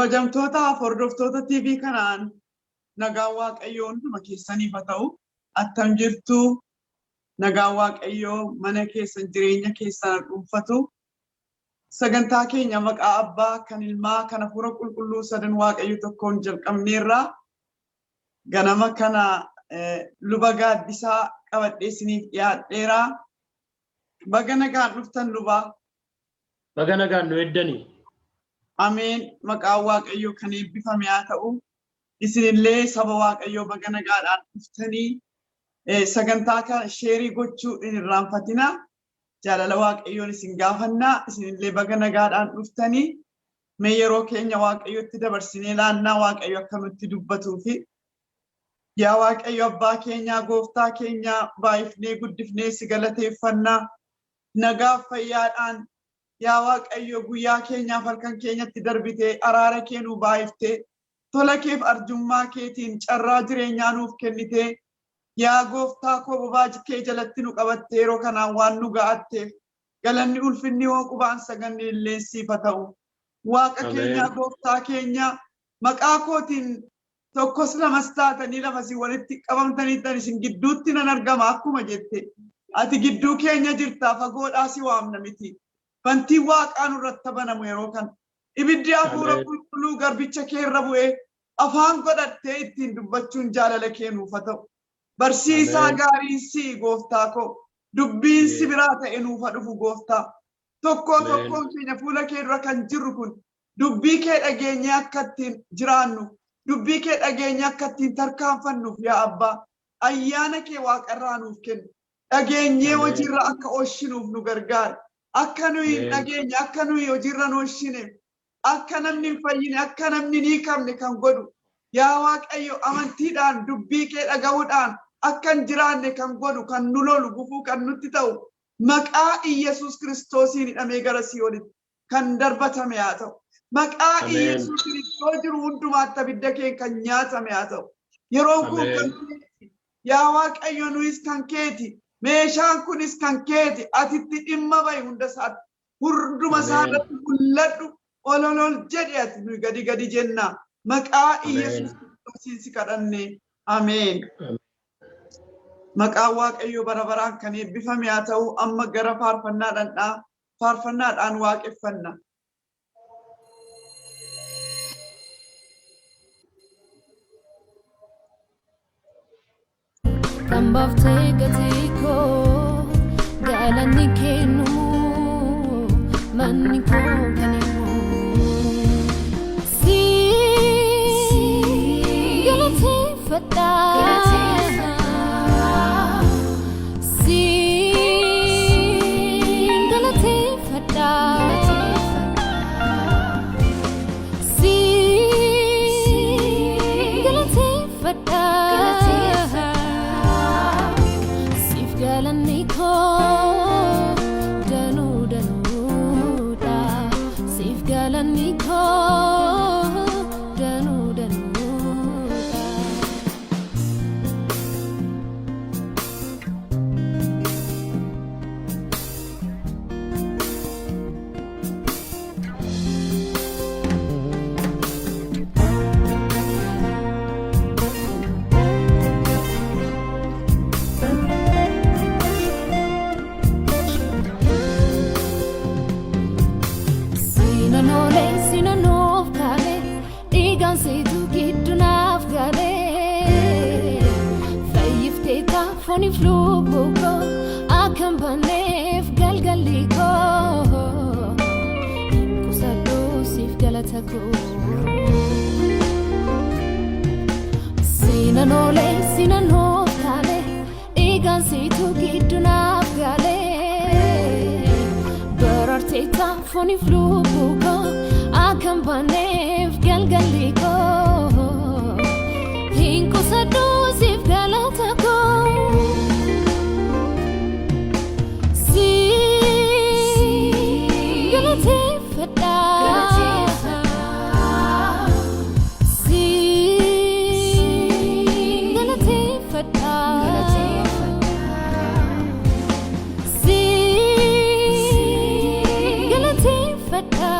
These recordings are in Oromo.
Kabajamtootaaf hordoftoota TV kanaan nagaan Waaqayyoo hunduma keessaniif haa ta'u. Attam jirtu? Nagaan Waaqayyoo mana keessan jireenya keessan dhuunfatu. Sagantaa keenya maqaa Abbaa kan Ilmaa kan Hafuura Qulqulluu sadan Waaqayyo tokkoon jalqabneerra. Ganama kana luba Gaaddisaa qabadhee isiniif dhiyaadheera. Baga nagaan dhuftan lubaa. Baga nagaan nu eddanii. Ameen. Maqaan Waaqayyoo kan eebbifame haa ta'u. Isinillee saba Waaqayyoo baga nagaadhaan dhuftanii sagantaa kana sheerii gochuu hin irraanfatina. Jaalala Waaqayyoon isin gaafannaa. Isinillee baga nagaadhaan dhuftanii. Mee yeroo keenya Waaqayyotti dabarsinee laannaa Waaqayyo akka nutti dubbatuufi. Yaa Waaqayyo Abbaa keenyaa, Gooftaa keenyaa, baay'ifnee guddifnee si galateeffannaa. Nagaaf fayyaadhaan yaa Waaqayyo guyyaa keenyaaf halkan keenyatti darbitee araara kee nuu baay'iftee tola keef arjummaa keetiin carraa jireenyaa nuuf kennitee yaa Gooftaa koo bobaa kee jalatti nu qabattee yeroo kanaan waan nu ga'atteef galanni ulfinni hoo qubaan saganni illee siif haa ta'u. Waaqa keenyaa Gooftaa keenyaa maqaa kootiin tokkos lamas taatanii lafa isin walitti qabamtaniittan isin gidduutti nan argama akkuma jette. Ati gidduu keenya jirta, fagoodhaa si waamna miti. Bantiin waaqaa nurratti banamu yeroo kana. Ibiddi hafuura qulqulluu garbicha kee irra bu'ee afaan godhattee ittiin dubbachuun jaalala kee nuuf haa ta'u. Barsiisaa gaariin si'i Gooftaa koo. Dubbiin si biraa ta'e nuuf haa dhufu Gooftaa. Tokkoo tokkoon keenya fuula kee dura kan jirru kun dubbii kee dhageenyee akka ittiin jiraannu, dubbii kee dhageenyee akka ittiin tarkaanfannuuf yaa Abbaa, ayyaana kee waaqarraa nuuf kenni. Dhageenyee hojiirra akka ooshinuuf nu gargaari. Akka nuyi hin dhageenye, akka nuyi hojiirra hin oolchine, akka namni hin fayyine, akka namni hin hiikamne kan godhu. Yaa Waaqayyo amantiidhaan dubbii kee dhaga'uudhaan akka hin jiraanne kan godhu, kan nu lolu, gufuu kan nutti ta'u, maqaa Iyyasuus Kiristoosiin hidhamee gara Si'oolitti kan darbatame haa ta'u. Maqaa Iyyasuusiin iddoo jiru hundumaatti abidda keen kan nyaatame haa ta'u. Yeroon kun kan keeti. Yaa Waaqayyo nuyis kan keeti. Meeshaan kunis kan keeti. Ati itti dhimma bahi hunda isaatti. Hunduma isaa irratti mul'adhu. Ol ol ol jedhi ati nuyi gadi gadi jenna. Maqaa Iyyasuus Kiristoosiin si kadhanne. Ameen. Maqaan Waaqayyoo bara baraan kan eebbifame haa ta'u. Amma gara faarfannaa dhandhaa. Faarfannaadhaan waaqeffanna. Kan baaftee gatii koo galanni kennu manni koo kan himu. Si galateeffadha. Si galateeffadha. Si galateeffadha. Siif galanni koo danuu danuudha. Siif galanni koo danuu danuudha. Siinanoolee siinanoof kaale dhiigaan siitu giddu naaf galee fayyiftee taafooniif lubbuu koo akka hin banneef galgalli koo hin qusadhu siif galata koo. Siinanoolee siinanoof kaale dhiigaan siitu giddu naaf galee baraartee taafooniif lubbuu koo akka hin banneef galgalli koo hin qusadhu siif galata koo. Si galateeffadha. Si galateeffadha. Si galateeffadha.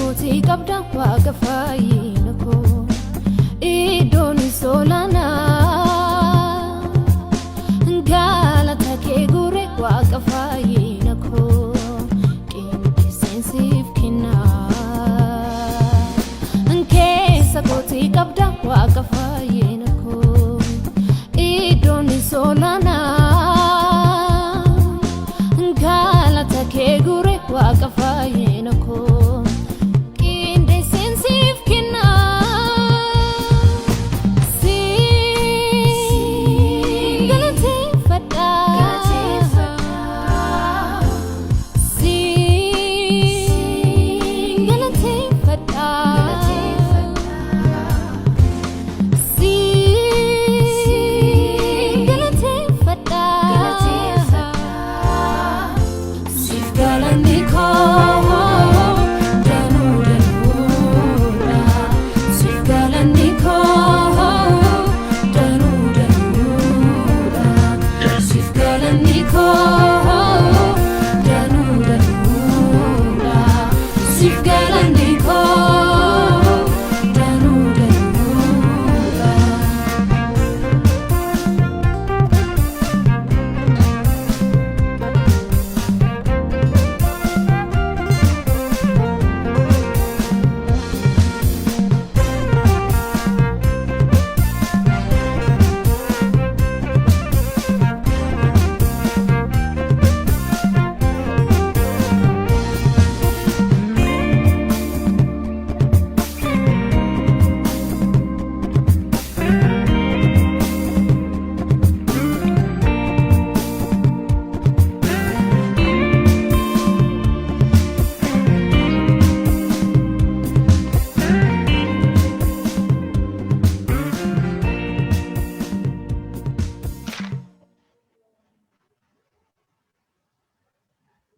kootii qabda waaqa fayyina koo iddoon solaanaa galata kee gure waaqa fayyina koo qindeesseen siif kennaa keessa kootii qabda waaqa fayyina koo iddoon solaanaa galata kee gure waaqa fayyina koo qindeesseen siif kennaa si galateeffadha si galateeffadha si galateeffadha siif galanni koo danuu danuudha siif galanni koo danuu danuudha siif galanni koo danuu danuudha siif galanni koo danuu danuudha.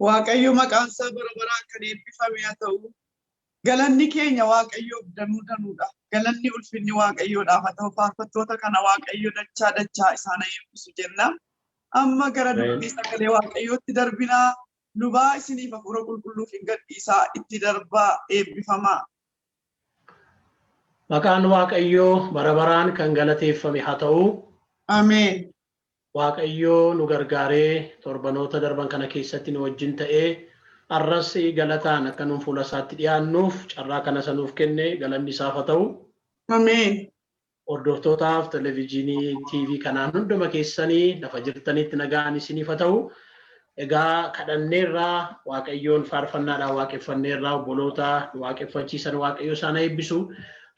Waaqayyo maqaan isaa bara baraan kan eebbifame haa ta'u. Galanni keenya Waaqayyoof danuu danuudha. Galanni ulfinni Waaqayyoodhaaf haa ta'u. Faarfattoota kana Waaqayyo dachaa dachaa isaan haa eebbisu jenna. Amma gara dubbii sagalee Waaqayyootti darbinaa. Lubaa isiniif hafuura qulqulluuf hin gadhiisaa itti darbaa eebbifamaa. Maqaan Waaqayyoo bara baraan kan galateeffame haa ta'u. Ameen. Waaqayyoo nu gargaaree torbanoota darban kana keessatti nu wajjin ta'ee har'as galataan akka nuun fuula isaatti dhiyaannuuf carraa kana isa nuuf kenne galanni isaaf haa ta'u. Ameen. Hordoftootaaf televezyiinii TV kanaan hunduma keessanii lafa jirtanitti nagaan isiniif haa ta'u. Egaa kadhanneerraa Waaqayyoon faarfannaadhaan waaqeffanneerraa obboloota nu waaqeffachiisan Waaqayyo isaan haa eebbisu.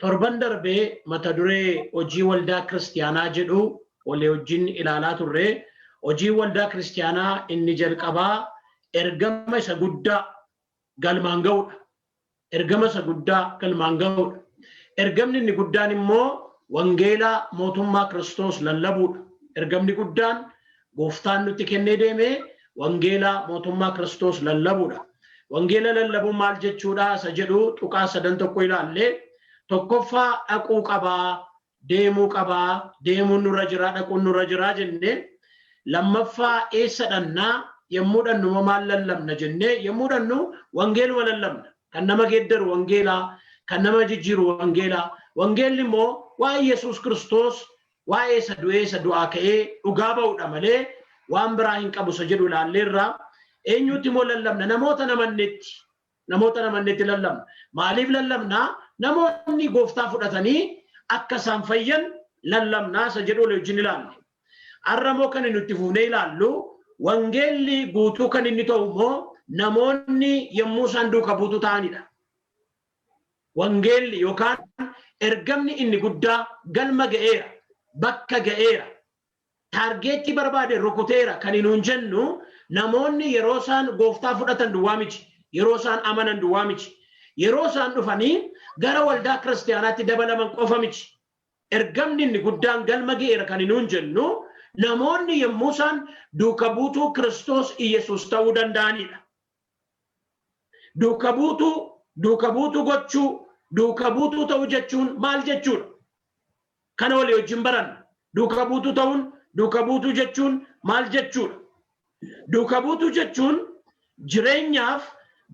Torban darbee mata duree hojii waldaa kiristiyaanaa jedhu walii wajjin ilaalaa turre. Hojii waldaa kiristiyaanaa inni jalqabaa ergama isa guddaa galmaan ga'uudha. Ergama isa guddaa galmaan ga'uudha. Ergamni inni guddaan immoo wangeelaa mootummaa Kiristoos lallabuudha. Ergamni guddaan gooftaan nutti kennee deeme wangeelaa mootummaa Kiristoos lallabuudha. Wangeela lallabuun maal jechuudha isa jedhu tuqaa sadan tokko ilaalle tokkoffaa dhaquu qabaa, deemuu qabaa, deemuun nurra jiraa, dhaquun nurra jiraa jenne lammaffaa eessa dhannaa yommuu dhannu immoo maal lallabna jennee yommuu dhannu wangeeluma lallabna. Kan nama geeddaru wangeelaa, kan nama jijjiiru wangeelaa. Wangeelli immoo waa'ee Yesuus Kiristoos waa'ee isa du'ee isa du'aa ka'ee dhugaa ba'uudha malee waan biraa hin qabu isa jedhu ilaalleerra. Eenyutti immoo lallabna? Namoota namannetti. Namoota namannetti lallabna. Maaliif lallabna? Namoonni gooftaa fudhatanii akka isaan fayyan lallabnaa isa jedhu walii wajjin ilaalle. Har'a immoo kan nuti fuunee ilaallu wangeelli guutuu kan inni ta'u immoo namoonni yommuu isaan duuka buutuu ta'anidha. Wangeelli yookaan ergamni inni guddaa galma ga'eera, bakka ga'eera, taargeettii barbaade rukuteera kan nuun jennu namoonni yeroo isaan gooftaa fudhatan duwwaa miti, yeroo isaan amanan duwwaa miti, yeroo isaan dhufanii gara waldaa kiristiyaanaatti dabalaman qofa miti. Ergamni inni guddaan galma ga'eera kan nuun jennu namoonni yommuu isaan duuka buutuu Kiristoos Iyyasuus ta'uu danda'anidha. Duuka buutuu, duuka buutuu gochuu, duuka buutuu ta'uu jechuun maal jechuudha? Kana walii wajjin baranna. Duuka buutuu ta'uun, duuka buutuu jechuun maal jechuudha? Duuka buutuu jechuun jireenyaaf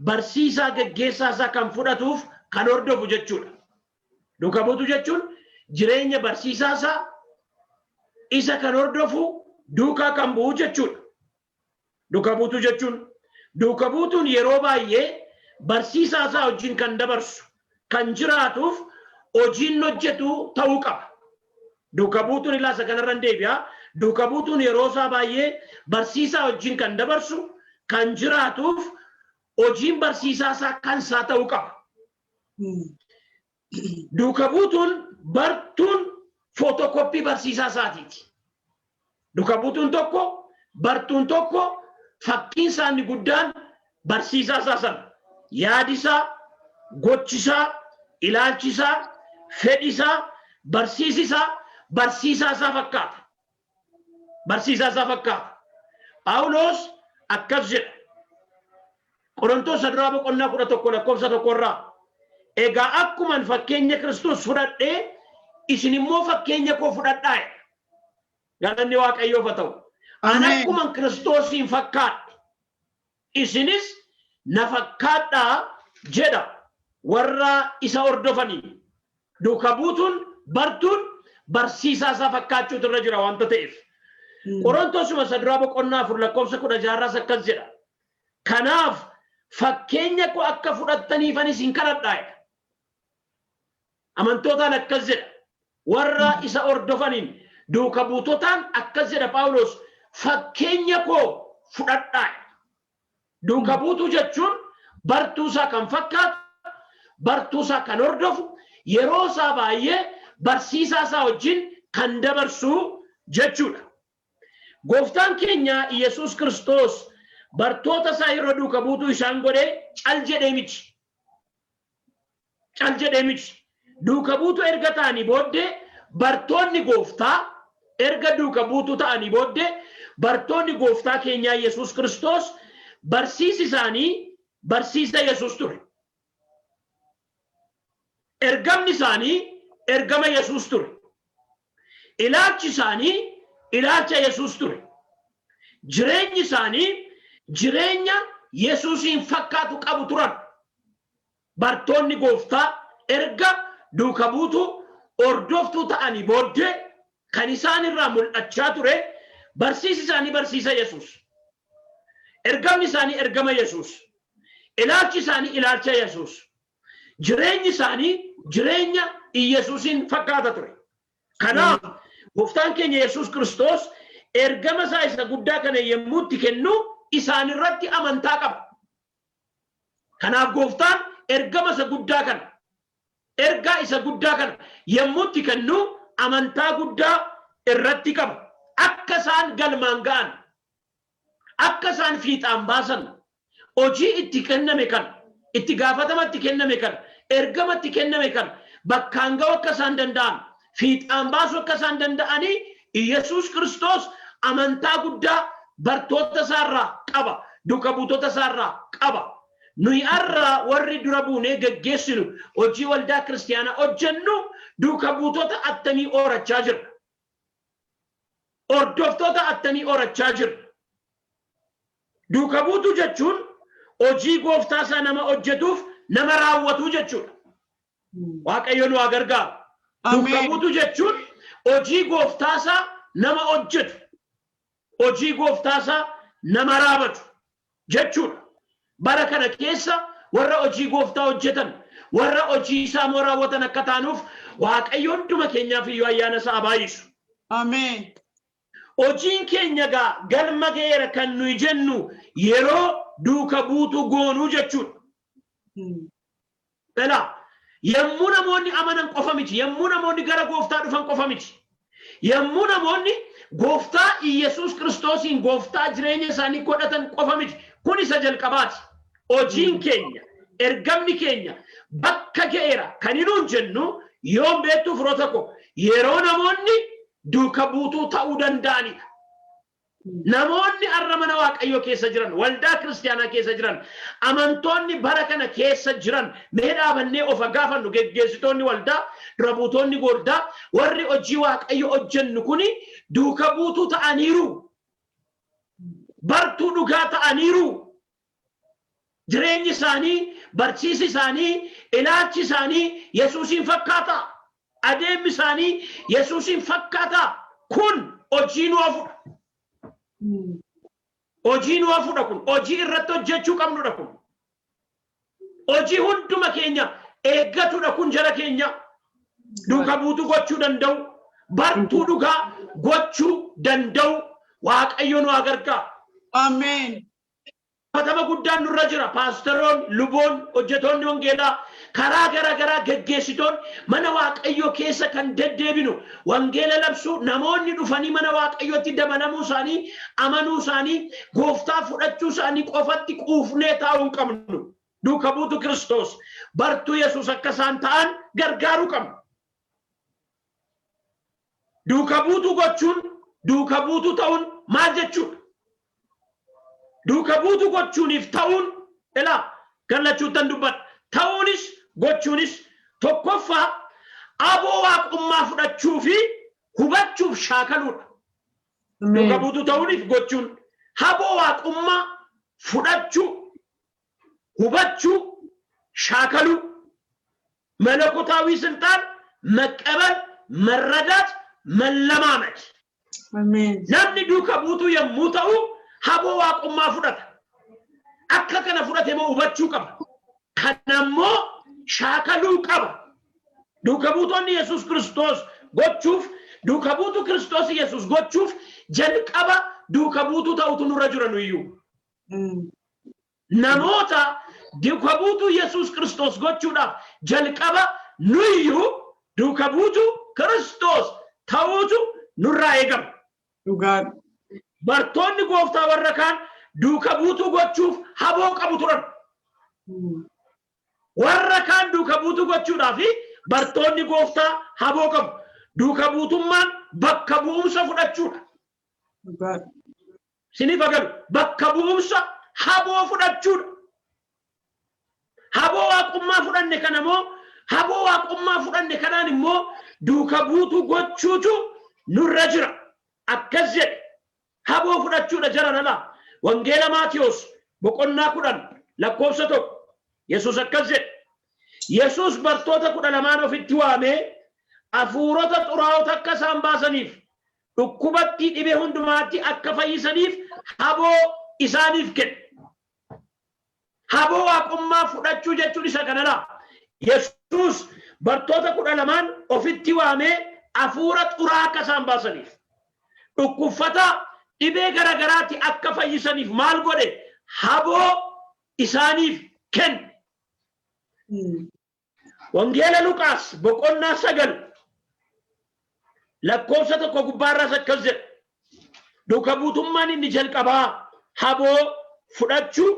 barsiisaa geggeessaa isaa kan fudhatuuf kan hordofu jechuudha. Duuka buutuu jechuun jireenya barsiisaa isaa isa kan hordofu, duukaa kan bu'u jechuudha. Duuka buutuu jechuun, duuka buutuun yeroo baay'ee barsiisaa isaa wajjin kan dabarsu, kan jiraatuuf hojiin hojjetu ta'uu qaba. Duuka buutuun ilaasa kanarra hin deebi'a. Duuka buutuun yeroo isaa baay'ee barsiisaa wajjin kan dabarsu, kan jiraatuuf hojiin barsiisaa isaa kan isaa ta'uu qaba. Duuka buutuun, bartuun footokoppii barsiisaa isaatiiti. Duuka buutuun tokko, bartuun tokko, fakkiin isaa inni guddaan barsiisaa isaa sana. Yaadi isaa, gochi isaa, ilaalchi isaa, fedhi isaa, barsiisi isaa barsiisaa isaa fakkaata. Barsiisaa isaa fakkaata. Phaawulos akkas jedha. Qorontoos duraa boqonnaa 11 lakkoofsa 1 irraa. "Egaa akkuman fakkeenya Kiristoos fudhadhee, isin immoo fakkeenya koo fudhadhaa" jedha. Galanni Waaqayyoof haa ta'u. "An akkuman Kiristoosiin fakkaadhe, isinis na fakkaadhaa" jedha warra isa hordofanii. Duuka buutuun, bartuun barsiisaa isaa fakkaachuutu irra jira waanta ta'eef. Qorontosuma isa duraa boqonnaa 4 lakkoofsa 16rraas akkas jedha. "Kanaaf fakkeenya koo akka fudhattaniifan isin kadhadhaa" jedha. Amantootaan akkas jedha. Warra isa hordofaniin, duuka buutotaan akkas jedha Phaawulos: "Fakkeenya koo fudhadhaa" jedha. Duuka buutuu jechuun bartuu isaa kan fakkaatu, bartuu isaa kan hordofu, yeroo isaa baay'ee barsiisaa isaa wajjin kan dabarsu jechuudha. Gooftaan keenya Yesuus Kiristoos bartoota isaa yeroo duuka buutuu isaan godhee cal jedhee miti. Cal jedhee miti. Duuka buutuu erga ta'anii booddee, bartoonni gooftaa erga duuka buutuu ta'anii booddee, bartoonni gooftaa keenyaa Yesuus Kiristoos barsiisi isaanii barsiisa Yesuus ture. Ergamni isaanii ergama Yesuus ture. Ilaalchi isaanii ilaalcha Yesuus ture. Jireenyi isaanii jireenya Yesuusiin fakkaatu qabu turan. Bartoonni gooftaa erga duuka buutuu, hordoftuu ta'anii booddee kan isaan irraa mul'achaa ture barsiisi isaanii barsiisa Yesuus. Ergamni isaanii ergama Yesuus. Ilaalchi isaanii ilaalcha Yesuus. Jireenyi isaanii jireenya Iyesuusiin fakkaata ture. Kanaaf gooftaan keenya Yesuus Kiristoos ergama isaa isa guddaa kana yommuu itti kennu isaan irratti amantaa qaba. Kanaaf gooftaan ergama isa guddaa kana, ergaa isa guddaa kana yommuu itti kennu amantaa guddaa irratti qaba. Akka isaan galmaan ga'an, akka isaan fiixaan baasan, hojii itti kenname kana, itti gaafatama itti kenname kana, ergama itti kenname kana bakkaan ga'uu akka isaan danda'an, fiixaan baasuu akka isaan danda'anii Iyyasuus Kiristoos amantaa guddaa bartoota isaarraa qaba, duuka buutota isaarraa qaba. Nuyi har'a warri dura buunee geggeessinu, hojii waldaa kiristiyaanaa hojjennu, duuka buutota attamii horachaa jirra? Hordoftoota attamii horachaa jirra? Duuka buutuu jechuun hojii gooftaa isaa nama hojjetuuf nama raawwatu jechuudha. Waaqayyo nu haa gargaaru. Duuka buutuu jechuun hojii gooftaa isaa nama hojjetu, hojii gooftaa isaa nama raawwatu jechuudha. Bara kana keessa warra hojii gooftaa hojjetan, warra hojii isaa immoo raawwatan akka taanuuf Waaqayyo hunduma keenyaaf iyyuu ayyaana isaa haa baay'isu. Ameen. Hojiin keenya gaa galma ga'eera kan nuyi jennu yeroo duuka buutuu goonuu jechuudha. Dhalaa yommuu namoonni amanan qofa miti, yommuu namoonni gara gooftaa dhufan qofa miti. Yommuu namoonni gooftaa Iyyasuus Kiristoosiin gooftaa jireenya isaanii godhatan qofa miti. Kun isa jalqabaati. Hojiin keenya, ergamni keenya bakka ga'eera kan nuun jennu yoom beektuu, firoota koo? Yeroo namoonni duuka buutuu ta'uu danda'anidha. Namoonni har'a mana Waaqayyoo keessa jiran, waldaa kiristiyaanaa keessa jiran, amantoonni bara kana keessa jiran, mee dhaabannee of gaafannu: geggeessitoonni waldaa, dura buutonni waldaa, warri hojii Waaqayyo hojjennu kuni duuka buutuu ta'aniiru. Bartuu dhugaa ta'aniiru. Jireenyi isaanii Barsiisi isaanii, ilaalchi isaanii Yesuusiin fakkaataa? Adeemmi isaanii Yesuusiin fakkaataa? Kun hojii nu hafudha. Hojii nu hafudha kun. Hojii irratti hojjechuu qabnudha kun. Hojii hunduma keenya eeggatudha kun jara keenya. Duuka buutuu gochuu danda'u. Bartuu dhugaa gochuu danda'u. Waaqayyo nu haa gargaaru. Ameen. Gaafatama guddaan nurra jira. Paasteroon, luboon, hojjetoonni wangeelaa, karaa gara garaa geggeessitoonni mana Waaqayyoo keessa kan deddeebinu wangeela labsuu, namoonni dhufanii mana Waaqayyootti dabalamuu isaanii, amanuu isaanii, gooftaa fudhachuu isaanii qofatti quufnee taa'uu hin qabnu. Duuka buutu Kiristoos, bartuu Yesuus akka isaan ta'an gargaaruu qabna. Duuka buutuu gochuun, duuka buutuu ta'uun maal jechuudha? Duuka buutuu gochuuniif ta'uun, ilaa gallachuuttan dubbadha. Ta'uunis gochuunis tokkoffaa aboo waaqummaa fudhachuu fi hubachuuf shaakaluudha. Duuka buutuu ta'uuniif gochuun haboo waaqummaa fudhachuu, hubachuu, shaakaluu. መለኮታዊ ስልጣን መቀበል፣ መረዳት፣ መለማመድ። Ameen. Namni duuka buutuu yommuu ta'u haboo waaqummaa fudhata. Akka kana fudhate immoo hubachuu qaba. Kana immoo shaakaluu qaba. Duuka buutonni Yesuus Kiristoos gochuuf, duuka buutuu Kiristoos Yesuus gochuuf jalqaba duuka buutuu ta'utu nurra jira nuyyuu. Namoota duuka buutuu Yesuus Kiristoos gochuudhaaf jalqaba nuyyuu duuka buutuu Kiristoos ta'uutu nurraa eegama. Dhugaadha. Bartoonni gooftaa warra kaan duuka buutuu gochuuf haboo qabu turan. Warra kaan duuka buutuu gochuudhaaf bartoonni gooftaa haboo qabu. Duuka buutummaan bakka bu'umsa fudhachuudha. Dhugaadha. Siniif agalu, bakka bu'umsa haboo fudhachuudha. Haboo waaqummaa fudhanne kana immoo, haboo waaqummaa fudhanne kanaan immoo duuka buutuu gochuutu nurra jira. Akkas jedhe, haboo fudhachuudha jara nala. Wangeela Maatiyos boqonnaa 10 lakkoofsa 1 Yesuus akkas jedhe. Yesuus bartoota 12n ofitti waamee hafuurota xuraa'ota akka isaan baasaniif, dhukkubatti dhibee hundumaatti akka fayyisaniif haboo isaaniif kenne. Haboo waaqummaa fudhachuu jechuun isa kanadha. Yesuus bartoota 12n ofitti waamee hafuura xuraa akka isaan baasaniif, dhukkubfata dhibee garagaraatti akka fayyisaniif maal godhe? Haboo isaaniif kenne. Wangeela Luqaas boqonnaa 9 lakkoofsa 1 gubbaarraas akkas jedha. Duuka buutummaan inni jalqabaa haboo fudhachuu,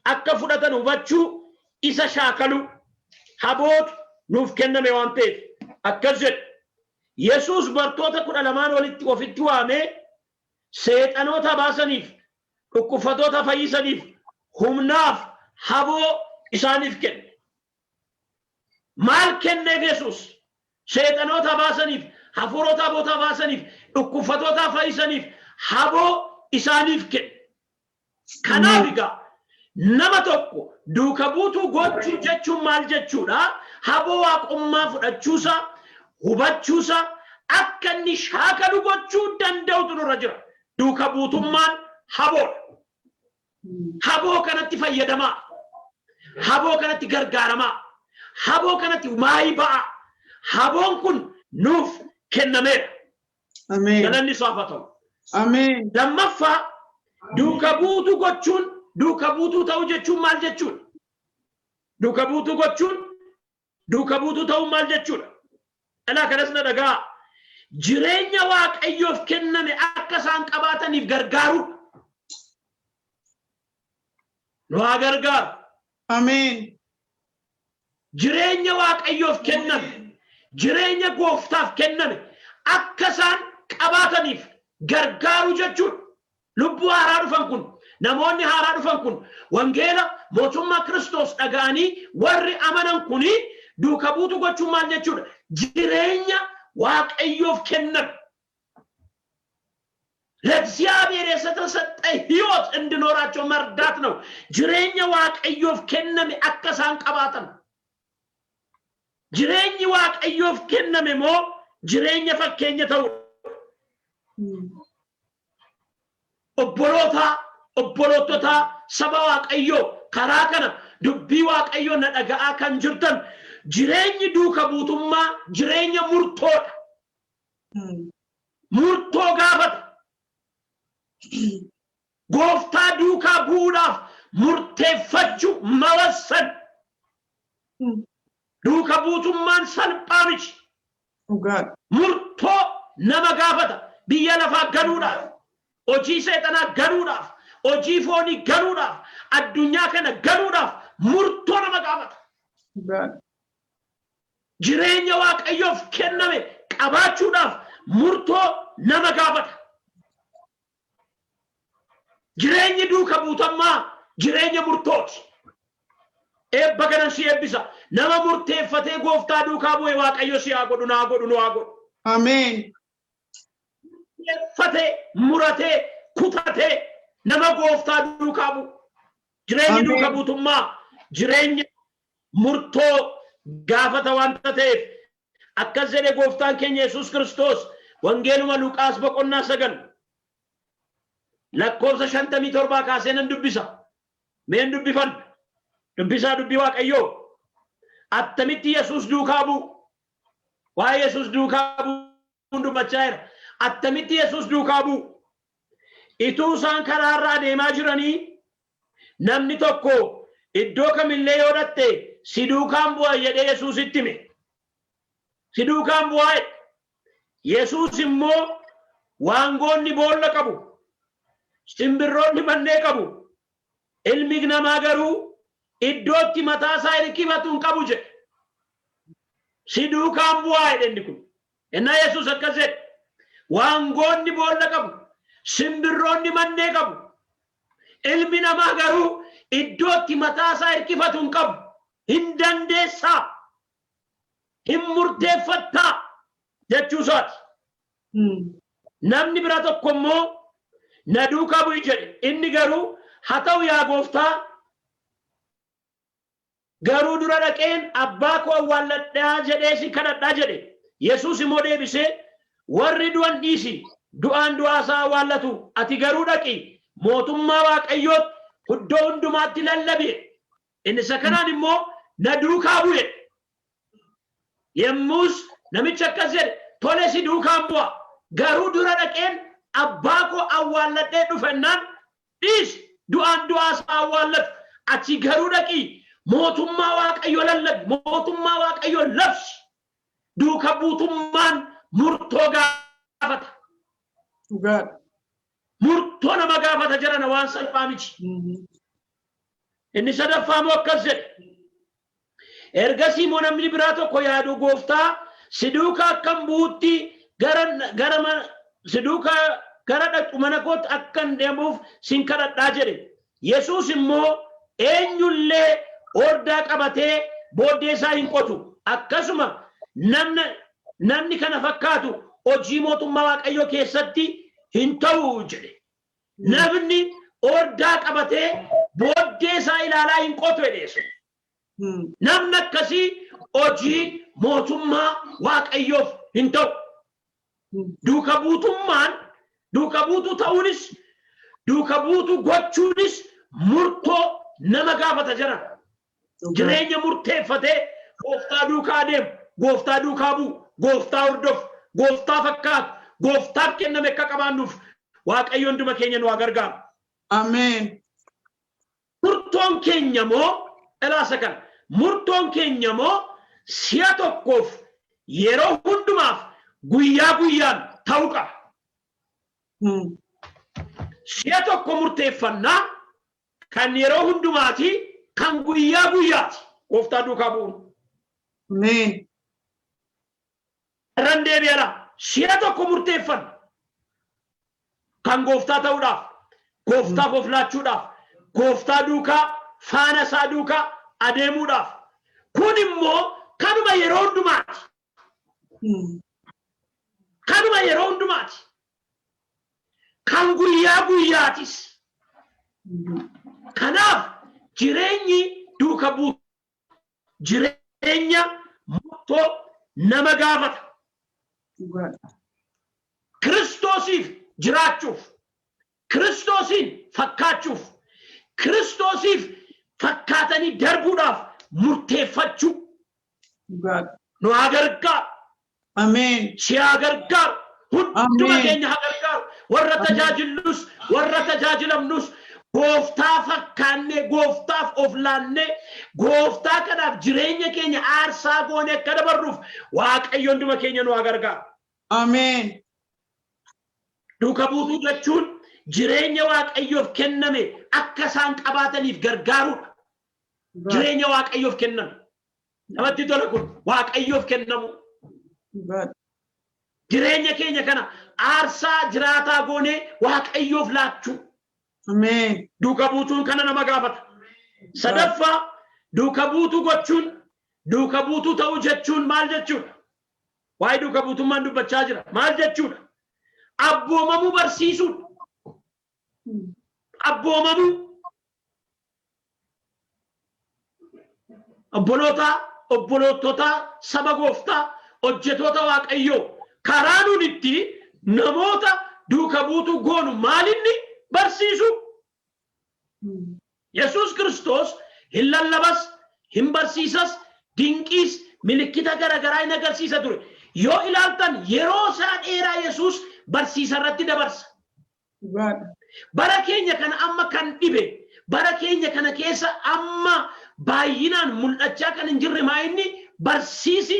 akka fudhatan hubachuu, isa shaakaluu. Habootu nuuf kenname waan ta'eef akkas jedha. Yesuus bartoota 12n walitti ofitti waamee seexanoota baasaniif, dhukkubfatoota fayyisaniif humnaaf haboo isaaniif kenne. Maal kenneef Yesuus? Seexanoota baasaniif, hafuurota hamoota baasaniif, dhukkubfatoota fayyisaniif haboo isaaniif kenne. Kanaaf egaa nama tokko duuka buutuu gochuu jechuun maal jechuudha? Haboo waaqummaa fudhachuusaa, hubachuusaa, akka inni shaakalu gochuu danda'utu nurra jira. Duuka buutummaan haboodha. Haboo kanatti fayyadamaa. Haboo kanatti gargaaramaa. Haboo kanatti maayii ba'aa. Haboon kun nuuf kennameera. Ameen. Galanni isaaf haa ta'u. Ameen. Lammaffaa, duuka buutuu gochuun, duuka buutuu ta'uu jechuun maal jechuudha? Duuka buutuu gochuun, duuka buutuu ta'uun maal jechuudha? Dhalaa kanas na dhagaa. Jireenya Waaqayyoof kenname akka isaan qabaataniif gargaaruudha. Nu haa gargaaru. Ameen. Jireenya Waaqayyoof kenname, jireenya gooftaaf kenname akka isaan qabaataniif gargaaruu jechuudha. Lubbuu haaraa dhufan kun, namoonni haaraa dhufan kun, wangeela mootummaa Kiristoos dhaga'anii warri amanan kuni duuka buutuu gochuun maal jechuudha? Jireenya Waaqayyoof kenname. ለእግዚአብሔር የተሰጠ ህይወት እንዲኖራቸው መርዳት ነው። Jireenya Waaqayyoof kenname akka isaan qabaatan. Jireenyi Waaqayyoof kenname moo jireenya fakkeenya ta'udha. Obboloota, obbolootota, saba Waaqayyoo, karaa kana dubbii Waaqayyoo na dhaga'aa kan jirtan, jireenyi duuka buutummaa jireenya murtoodha. Murtoo gaafata. Gooftaa duukaa bu'uudhaaf murteeffachuu, መወሰን. Duuka buutummaan salphaa miti. Dhugaadha. Murtoo nama gaafata. Biyya lafaa galuudhaaf, hojii seexanaa galuudhaaf, hojii foonii galuudhaaf, addunyaa kana galuudhaaf murtoo nama gaafata. Dhugaadha. Jireenya Waaqayyoof kenname qabaachuudhaaf murtoo nama gaafata. Jireenyi duuka buutummaa jireenya murtooti. Eebba kanan si eebbisa. Nama murteeffatee Gooftaa duukaa bu'e Waaqayyo si haa godhu, naa godhu, nu haa godhu. Ameen. Murteeffatee, muratee, kutatee nama Gooftaa duukaa bu'u. Jireenyi Ameen. duuka buutummaa jireenya murtoo gaafata waanta ta'eef, akkas jedhe Gooftaan keenya Yesuus Kiristoos Wangeeluma Luqaas boqonnaa 9 lakkoofsa 57 kaasee nan dubbisa. Meen dubbifan. Dubbisaa dubbii Waaqayyoo. Attamitti Yesuus duukaa bu'u? Waa'ee Yesuus duukaa bu'uun dubbachaa jira. Attamitti Yesuus duukaa bu'u? Ituu isaan karaarra adeemaa jiranii, namni tokko, "Iddoo kamillee yoo dhatte si duukaan bu'a," jedhee Yesuusitti hime. "Si duukaan bu'aa," jedhe. Yesuus immoo, "Waangoonni boolla qabu, simbirroonni mannee qabu, ilmi namaa garuu iddootti mataa isaa hirkifatu hin qabu," jedhe. "Si duukaan bu'aa," jedhe inni kun. Innaa Yesuus akkas jedhe. "Waangoonni boolla qabu, simbirroonni mannee qabu, ilmi namaa garuu iddootti mataa isaa hirkifatu hin qabu. Hin dandeessaa? Hin murteeffattaa?" jechuu isaati. Namni bira tokko immoo, "Na duukaa bu'i," jedhe. Inni garuu, "Haa ta'u yaa Gooftaa, garuu dura dhaqeen abbaa koo awwaalladhaa jedhee si kadhadhaa," jedhe. Yesuus immoo deebisee, "Warri du'an dhiisi, du'aan du'aa isaa awwaallatu. Ati garuu dhaqi, mootummaa Waaqayyootti iddoo hundumaatti lallabi. Inni isa kanaan immoo na duukaa bu'e. Yemmus namichi akkas jedhe, "Tole, si duukaan bu'a. Garuu dura dhaqeen abbaa koo awwaalladhee dhufennaan," "Dhiisi, du'aan du'aa isaa awwaallatu. Ati garuu dhaqii mootummaa Waaqayyoo lallabi, mootummaa Waaqayyoo labsi." Duuka buutummaan murtoo gaafata. Dhugaadha. Murtoo nama gaafata jedhana, waan salphaa miti. Inni sadaffaa immoo akkas jedhe. Ergasii immoo namni biraa tokko, "Yaadu Gooftaa, si duukaa akkam bu'utti gara si duukaa gara dhaqxu mana kootti akkan deemuuf sin kadhadhaa," jedhe. Yesuus immoo, "Eenyullee ordaa qabatee booddee isaa hin qotu. Akkasuma namni kana fakkaatu hojii mootummaa Waaqayyoo keessatti hin ta'u," jedhe. Namni ordaa qabatee booddee isaa ilaalaa hin qotu jedhe Yesuus. Namni akkasii hojii mootummaa Waaqayyoof hin ta'u. Duuka buutummaan, duuka buutuu ta'uunis, duuka buutuu gochuunis murtoo nama gaafata jiran. Jireenya murteeffatee Gooftaa duukaa adeemu, Gooftaa duukaa bu'u, Gooftaa hordofu, Gooftaa fakkaatu, Gooftaaf kenname akka qabaannuuf Waaqayyo hunduma keenya nu haa gargaaru. Ameen. Murtoon keenya moo, ilaasa kana, murtoon keenya moo si'a tokkoof yeroo hundumaaf guyyaa guyyaan ta'uu qaba. Si'a tokko murteeffannaa kan yeroo hundumaati, kan guyyaa guyyaati Gooftaa duukaa bu'uun. Ameen. Irran deebi'ara, si'a tokko murteeffanna. Kan Gooftaa ta'uudhaaf, Gooftaaf of laachuudhaaf, Gooftaa duukaa, faana isaa duukaa adeemuudhaaf. Kun immoo kanuma yeroo hundumaati. Kanuma yeroo hundumaati. Kan guyyaa guyyaatis. Kanaaf jireenyi duuka buutu jireenya murtoo nama gaafata. Kiristoosiif jiraachuuf, Kiristoosiin fakkaachuuf, Kiristoosiif fakkaatanii darbuudhaaf murteeffachuu. Nu haa gargaaru. Ameen. Si haa gargaaru. Hunduma Ameen. keenya haa gargaaru. Warra tajaajillus, warra tajaajilamnus gooftaa fakkaannee, gooftaaf of laannee, gooftaa kanaaf jireenya keenya aarsaa goonee akka dabarruuf Waaqayyo hunduma keenya nu haa gargaaru. Ameen. Duuka buutuu jechuun jireenya Waaqayyoof kenname akka isaan qabaataniif gargaaruudha. Jireenya Waaqayyoof kenname. Namatti tola kun Waaqayyoof kennamu. Jireenya keenya kana aarsaa jiraataa goonee Waaqayyoof laachuu. Ameen. Duuka buutuun kana nama gaafata. Sadaffaa, duuka buutuu gochuun, duuka buutuu ta'uu jechuun maal jechuudha? Waa'ee duuka buutummaan dubbachaa jira. Maal jechuudha? Abboomamuu barsiisuudha. Abboomamuu. Obboloota, obboloottota, saba gooftaa, hojjetoota Waaqayyoo karaa nuun itti namoota duuka buutuu goonu maalinni? Barsiisuu. Yesuus Kiristoos hin lallabas, hin barsiisas, dinqiis, milikkita garagaraa hin agarsiisa ture. Yoo ilaaltan yeroo isaa dheeraa Yesuus barsiisa irratti dabarsa. Bara keenya kana amma kan dhibe, bara keenya kana keessa amma baay'inaan mul'achaa kan hin jirre maa inni? Barsiisi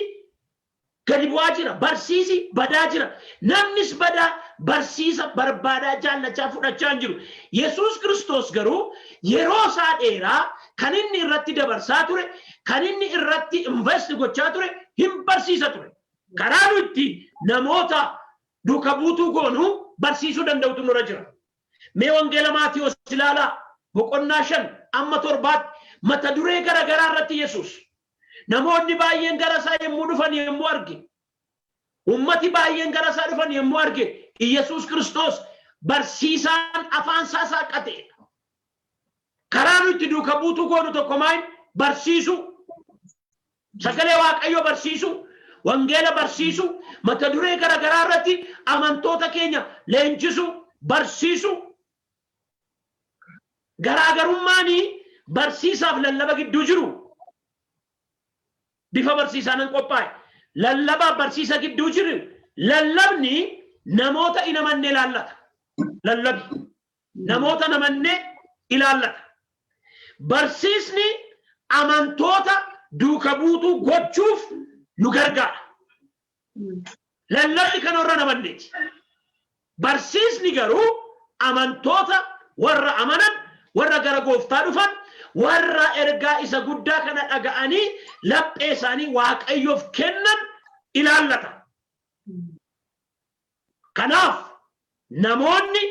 gadi bu'aa jira. Barsiisi badaa jira. Namnis badaa barsiisa barbaadaa jaallachaa fudhachaa hin jiru. Yesuus Kiristoos garuu yeroo isaa dheeraa kan inni irratti dabarsaa ture, kan inni irratti invest gochaa ture hin barsiisa ture. Karaa nu itti namoota duuka buutuu goonu barsiisuu danda'utu nurra jira. Mee Wangeela Maatiyoos ilaalaa, boqonnaa 5 amma 7tti mata duree garagaraa irratti Yesuus Namoonni baay'een gara isaa yommuu dhufan yommuu arge, ummati baay'een gara isaa dhufan yommuu arge, Iyyasuus Kiristoos barsiisaan afaan isaa saaqqateedha. Karaa nu itti duuka buutuu goonu tokko maal? Barsiisuu. Sagalee Waaqayyoo barsiisuu, wangeela barsiisuu, mata duree garaagaraa irratti amantoota keenya leenjisuu, barsiisuu. Garaagarummaan barsiisaaf lallaba gidduu jiru bifa barsiisaa nan qophaa'e. Lallabaaf barsiisa gidduu jiru lallabni namoota hin amanne ilaallata. Lallabi namoota hin amanne ilaallata. Barsiisni amantoota duuka buutuu gochuuf nu gargaara. Lallabni kan warra hin amanneeti. Barsiisni garuu amantoota warra amanan, warra gara gooftaa dhufan, warra ergaa isa guddaa kana dhaga'anii laphee isaanii Waaqayyoof kennan ilaallata. Kanaaf namoonni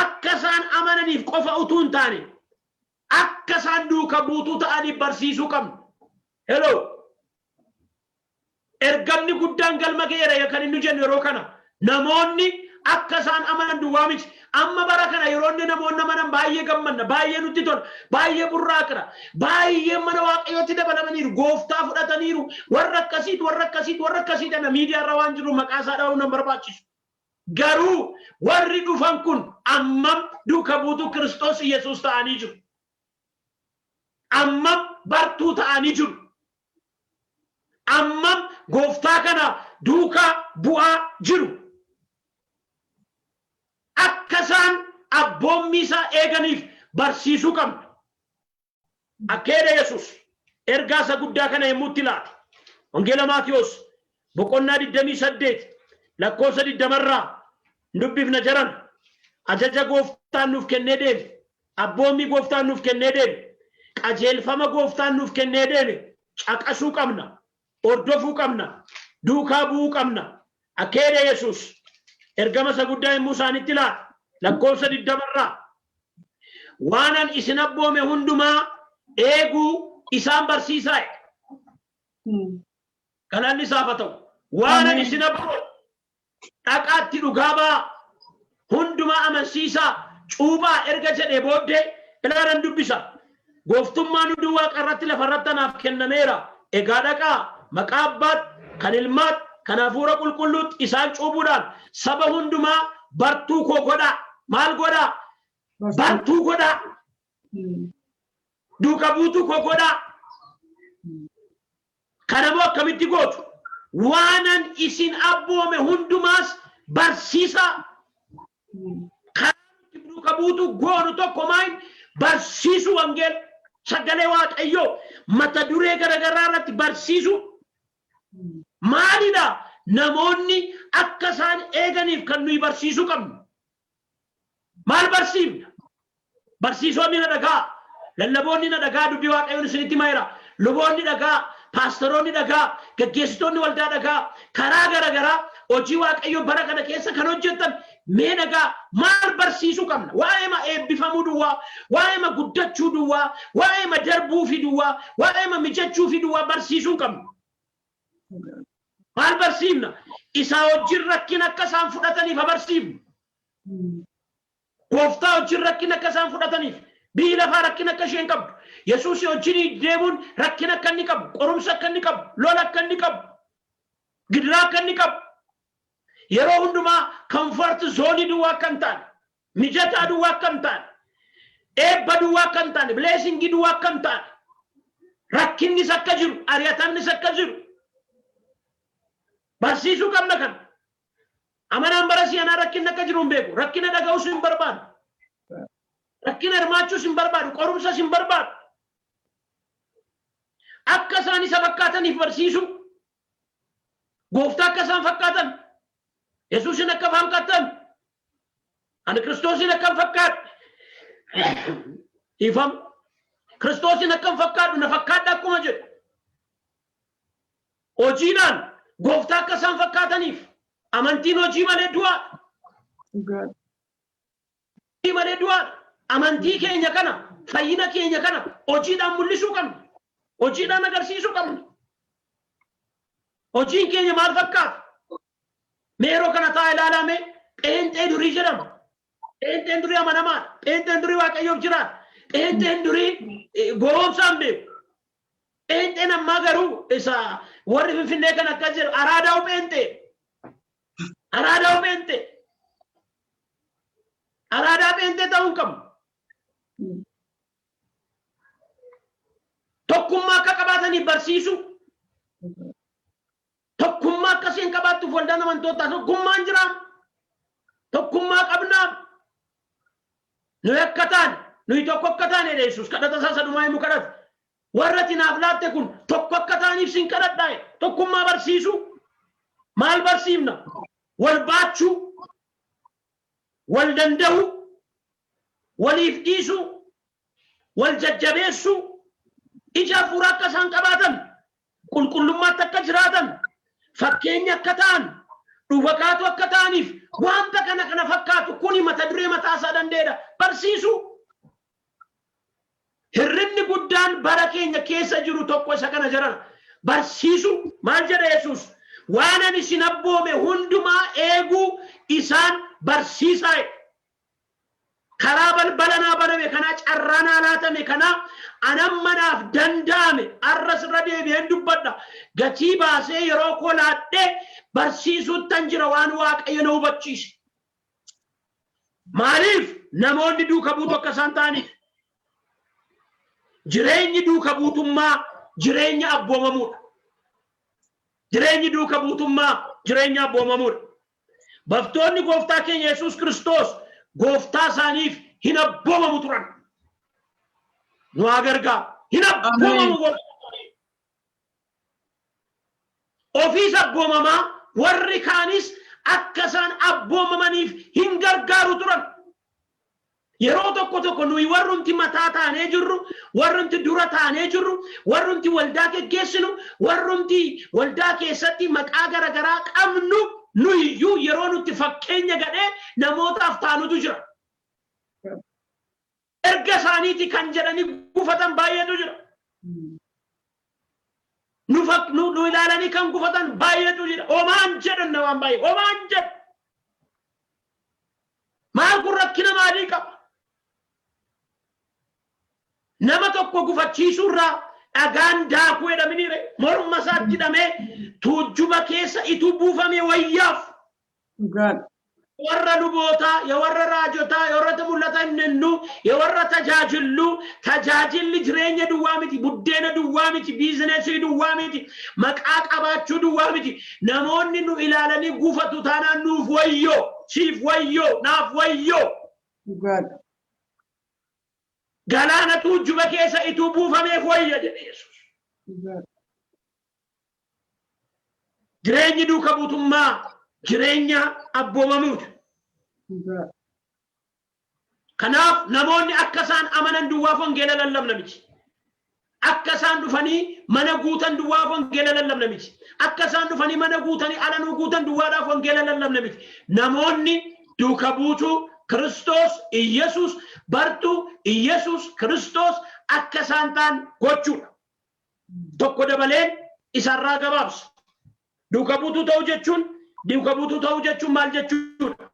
akka isaan amananiif qofa utuu hin taane akka isaan duuka buutuu ta'aniif barsiisuu qabna. Hello. Ergamni guddaan galma ga'eera kan inni jennu yeroo kana. Namoonni akka isaan amanan duwwaa miti. Amma bara kana yeroo inni namoonni amanan baay'ee gammanna, baay'ee nutti tola, baay'ee burraaqna, baay'ee mana Waaqayyootti dabalamaniiru, gooftaa fudhataniiru, warra akkasiit, warra akkasiit, warra akkasiit ana miidiyaa irra waan jiru maqaa isaa dha'uun nan barbaachisu. Garuu warri dhufan kun ammam duuka buutuu Kiristoos Yesuus ta'anii jiru? Ammam bartuu ta'anii jiru? Ammam gooftaa kana duukaa bu'aa jiru? Akka isaan abboommii isaa eeganiif barsiisuu qabna. Akka jedhe Yesuus ergaa isa guddaa kana yommuu itti laate. Wangeela Maatiyoos boqonnaa 28 lakkoofsa 20 irraa dubbifna jaran. Ajaja gooftaan nuuf kennee deeme. Abboommii gooftaan nuuf kennee deeme. Qajeelfama gooftaan nuuf kennee deeme caqasuu qabna. Hordofuu qabna. Duukaa bu'uu qabna. Akka jedhe Yesuus ergama isa guddaa yommuu isaanitti laate lakkoofsa 20 irraa waanan isin abboome hundumaa eeguu isaan barsiisaa jedhe. Galanni isaaf haa ta'u. Waanan isin abboome dhaqaatti dhugaa ba'aa. Hundumaa amansiisaa cuuphaa erga jedhee booddee ilaalan dubbisa. Gooftummaan hunduu waaqa irratti lafa irratti anaaf kennameera. Egaa dhaqaa maqaa Abbaatti, kan Ilmaatti, kan Hafuura Qulqulluutti isaan cuuphuudhaan saba hundumaa bartuu koo godhaa. Maal godhaa? Bartuu godhaa. Duuka buutuu koo godhaa. Kanammoo akkamitti gootu? Waanan isin abboome hundumaas barsiisaa. Karaa nuti duuka buutuu goonu tokko maal? Barsiisuu wangeela. Sagalee Waaqayyoo mata duree garaagaraa irratti barsiisuu. Maalidha? Namoonni akka isaan eeganiif kan nuyi barsiisuu qabnu. Maal barsiifna? Barsiisonni na dhagaa, lallaboonni na dhagaa, dubbii Waaqayyoon isinitti himaa. Luboonni dhagaa, paasteroonni dhagaa, gaggeessitoonni waldaa dhagaa, karaa garaagaraa hojii Waaqayyoo bara kana keessa kan hojjettan mee dhagaa, maal barsiisuu qabna? Waa'ee ma eebbifamuu duwwaa, waa'ee ma guddachuu duwwaa, waa'ee ma darbuufi duwwaa, waa'ee ma mijachuufi duwwaa barsiisuu qabnu. Maal barsiifna? Isaa wajjin rakkina akka isaan fudhataniif haa barsiifnu. Gooftaa wajjin rakkina akka isaan fudhataniif, biyyi lafaa rakkina akka isheen qabdu, Yesuus wajjin deemuun rakkina akka inni qabu, qorumsa akka inni qabu, lola akka inni qabu, gidiraa akka inni qabu, yeroo hundumaa comfort zone duwwaa akka hin taane, mijataa duwwaa akka hin taane, eebba duwwaa akka hin taane, blessing duwwaa akka hin taane, rakkinnis akka jiru, ari'atamnis akka jiru barsiisuu qabna kana. Amanaan bara si'anaa rakkinni akka jiru hin beeku. Rakkina dhaga'uus hin barbaadu. Rakkina hirmaachuus hin barbaadu. Qorumsas hin barbaadu. Akka isaan isa fakkaataniif barsiisuu. Gooftaa akka isaan fakkaatan. Yesuusin akka fakkaatan. Ani Kiristoosin akka hin fakkaadhe. Dhiifama. Kiristoosin akka hin fakkaadhu na fakkaadha akkuma jedhu. Hojiidhaan gooftaa akka isaan fakkaataniif, amantiin hojii malee du'aadha. Hojii malee du'aadha. Amantii keenya kana, fayyina keenya kana hojiidhaan mul'isuu qabna. Hojiidhaan agarsiisuu qabna. Hojiin keenya maal fakkaata? Mee yeroo kana ta'a ilaalaa, mee pheenxee durii jedhama. Pheenxeen durii amanamaadha. Pheenxeen durii Waaqayyoof jiraata. Pheenxeen durii gowwoomsaan beeku. Pheenxeen ammaa garuu isa warri Finfinnee kan akkas jedhu, araadaa'u pheenxee. Araadaa'u pheenxee. Araadaa pheenxee ta'uu hin qabu. Tokkummaa akka qabaataniif barsiisuu. Tokkummaa akkasiin qabaattuuf waldaan amantootaa tokkummaan jiraam. Tokkummaa qabnaam. Nuyi akka taane, nuyi tokko akka taane jedhe Yesuus kadhata isaa sadumaa himu kadhate. Warra ati naaf laatte kun tokko akka ta'aniif sin kadhadhaa jedhe. Tokkummaa barsiisuu. Maal barsiifna? Wal baachuu, wal danda'uu, waliif dhiisuu, wal jajjabeessuu, ija hafuuraa akka isaan qabaatan, qulqullummaatti akka jiraatan, fakkeenya akka ta'an, dhufakaatu akka ta'aniif wanta kana kana fakkaatu kuni mata duree mataa isaa danda'edha. Barsiisuu. Hirrinni guddaan bara keenya keessa jiru tokko isa kana jedhama. Barsiisuu. Maal jedha Yesuus? Waan ani isin abboome hundumaa eeguu isaan barsiisaa jedhe. Karaa balbala naa baname kanaa, carraa naa laatame kanaa, anamma naaf danda'ame arras irra deebi'een dubbadha. Gatii baasee yeroo koo laadhee barsiisuuttan jira waan Waaqayyo na hubachiise. Maaliif? Namoonni duuka buutu akka isaan ta'aniif. Jireenyi duuka buutummaa jireenya abboomamuudha. Jireenyi duuka buutummaa jireenya abboomamuudha. Bartoonni gooftaa keenya Yesuus Kiristoos gooftaa isaaniif hin abboomamu turan. Nu haa gargaaru. Hin abboomamu gooftaa isaaniif. Ofiis abboomamaa, warri kaanis akka isaan abboomamaniif hin gargaaru turan. Yeroo tokko tokko nuyi warrumti mataa taanee jirru, warrumti dura taanee jirru, warrumti waldaa geggeessinu, warrumti waldaa keessatti maqaa garaagaraa qabnu, nuyiyyuu yeroo nutti fakkeenya gadhee namootaaf taanutu jira. Erga isaaniiti kan jedhanii gufatan baay'eetu jira. Nu ilaalanii kan gufatan baay'eetu jira. Homaan jedhan na waan baay'ee. Homaan jedhu. Maal kun rakkina maalii qaba? Nama tokko gufachiisuurraa dhagaan daakuu jedhaminiire morma isaatti hidhamee tuujjuba keessa ituu buufamee wayyaaf. Dhugaadha. Warra lubootaa, ya warra raajotaa, ya warra mul'ata hin nennu, ya warra tajaajillu, tajaajilli jireenya duwwaa miti, buddeena duwwaa miti, biizinesii duwwaa miti, maqaa qabaachuu duwwaa miti. Namoonni nu ilaalanii gufatu taanaan nuuf wayyoo, siif wayyoo, naaf wayyoo. Dhugaadha. Galaana tuujjuba keessa ituu buufameef wayya jedhe Yesuus. Dhugaadha. Jireenyi duuka buutummaa jireenya abboomamuuti. Dhugaadha. Kanaaf namoonni akka isaan amanan duwwaaf wangeela lallabna miti. Akka isaan dhufanii mana guutan duwwaaf wangeela lallabna miti. Akka isaan dhufanii mana guutanii ala nuu guutan duwwaadhaaf wangeela lallabna miti. Namoonni duuka buutuu Kiristoos Iyyasuus bartuu Iyyasuus Kiristoos akka isaan ta'an gochuudha. Tokko dabaleen isarraa gabaabsa. Duuka buutuu ta'uu jechuun duuka buutuu ta'uu jechuun maal jechuudha?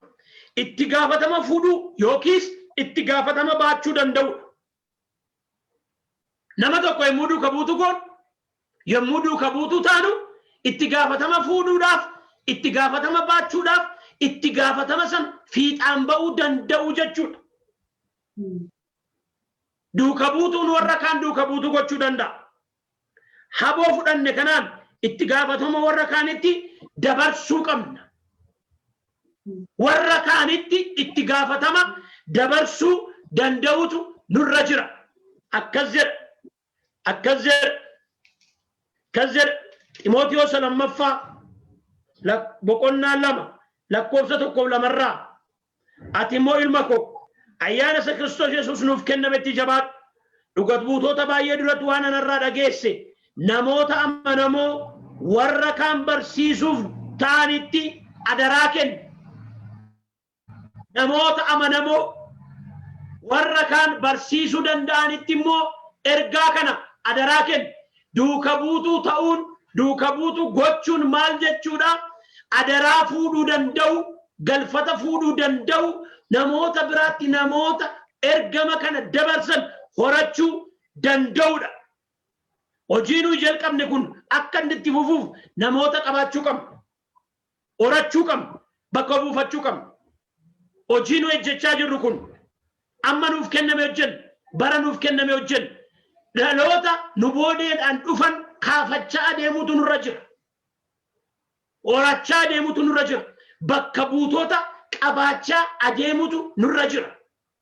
Itti gaafatama fuudhuu yookiis itti gaafatama baachuu danda'uudha. Nama tokko yommuu duuka buutuu goonu, yommuu duuka buutuu taanu itti gaafatama fuudhuudhaaf, itti gaafatama baachuudhaaf, itti gaafatama san fiixaan ba'uu danda'uu jechuudha. Duuka buutuun warra kaan duuka buutuu gochuu danda'a. Haboo fudhanne kanaan itti gaafatama warra kaanitti dabarsuu qabna. Warra kaanitti itti gaafatama dabarsuu danda'utu nurra jira. Akkas jedha. Akkas jedha. Akkas jedha. Ximootiyoos lammaffaa boqonnaa 2 lakkoofsa 1 lamarraa Ati immoo ilma koo, ayyaana isa Kiristoos Yesuus nuuf kennametti jabaadhu. Dhuga buutota baay'ee duratti waan anarraa dhageesse namoota amanamoo warra kaan barsiisuuf ta'anitti adaraa kenni. Namoota amanamoo warra kaan barsiisuu danda'anitti immoo ergaa kana adaraa kenni. Duuka buutuu ta'uun, duuka buutuu gochuun maal jechuudha? Adaraa fuudhuu danda'u, galfata fuudhuu danda'u, namoota biraatti namoota ergama kana dabarsan horachuu danda'udha. Hojii nuyi jalqabne kun akka inni itti fufuuf namoota qabaachuu qabna. Horachuu qabna. Bakka buufachuu qabna. Hojii nu hojjechaa jirru kun amma nuuf kenname hojjenna. Bara nuuf kenname hojjenna. Dhaloota nu boodeedhaan dhufan kaafachaa adeemuutu nurra jira. Horachaa adeemuutu nurra jira. Bakka buutota qabaachaa adeemuutu nurra jira.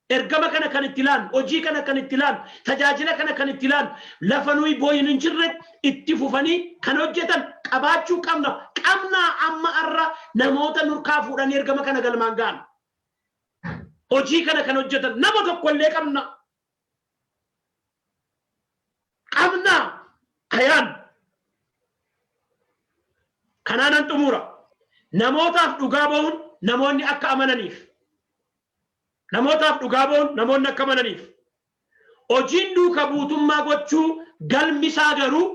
Ergama kana kan itti laannu, hojii kana kan itti laannu, tajaajila kana kan itti laannu, lafa nuyi booyin hin jirretti itti fufanii kan hojjetan qabaachuu qabna. Qabnaa amma har'a namoota nurkaa fuudhanii ergama kana galmaan ga'an. Hojii kana kan hojjetan nama tokko illee qabna. Qabna ayaan. Kanaanan xumura. Namootaaf dhugaa ba'uun namoonni akka amananiif. Namootaaf dhugaa ba'uun namoonni akka amananiif. Hojiin duuka buutummaa gochuu galmi isaa garuu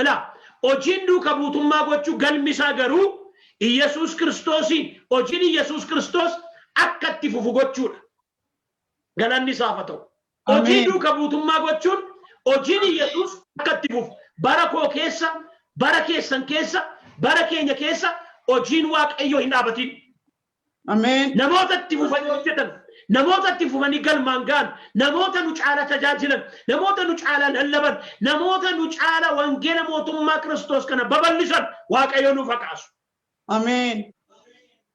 ilaa hojiin duuka buutummaa gochuu galmi isaa garuu Iyyasuus Kiristoosiin hojiin Iyyasuus Kiristoos akka itti fufu gochuudha. Galanni isaaf haa ta'u. Hojii Ameen. duuka buutummaa gochuun hojiin Iyyasuus akka itti fufu bara koo keessa, bara keessan keessa, bara keenya keessa hojiin Waaqayyoo hin dhaabatin. Ameen. Namoota itti fufanii hojjetan, namoota itti fufanii galmaan ga'an, namoota nu caala tajaajilan, namoota nu caala lallaban, namoota nu caala wangeela mootummaa Kiristoos kana babal'isan Waaqayyo nuuf haa kaasu. Ameen.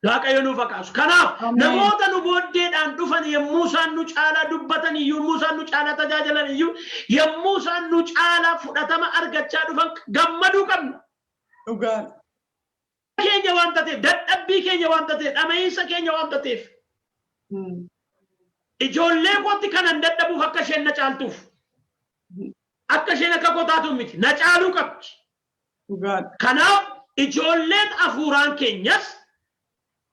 Waaqayyo nuuf haa kaasu. Kanaaf Ameen. namoota nu booddeedhaan dhufan yommuu isaan nu caalaa dubbatan iyyuu, yommuu isaan nu caalaa tajaajilan iyyuu, yommuu isaan nu caalaa fudhatama argachaa dhufan gammaduu qabna. Dhugaadha. Keenya waan tateef, dadhabbii keenya waan tateef, dhama'iinsa keenya waan tateef. Ijoollee kootti kanan dadhabuuf akka isheen na caaltuuf. Akka isheen akka koo taatuuf miti. Na caaluu qabdi. Dhugaadha. Kanaaf ijoolleen hafuuraan keenyas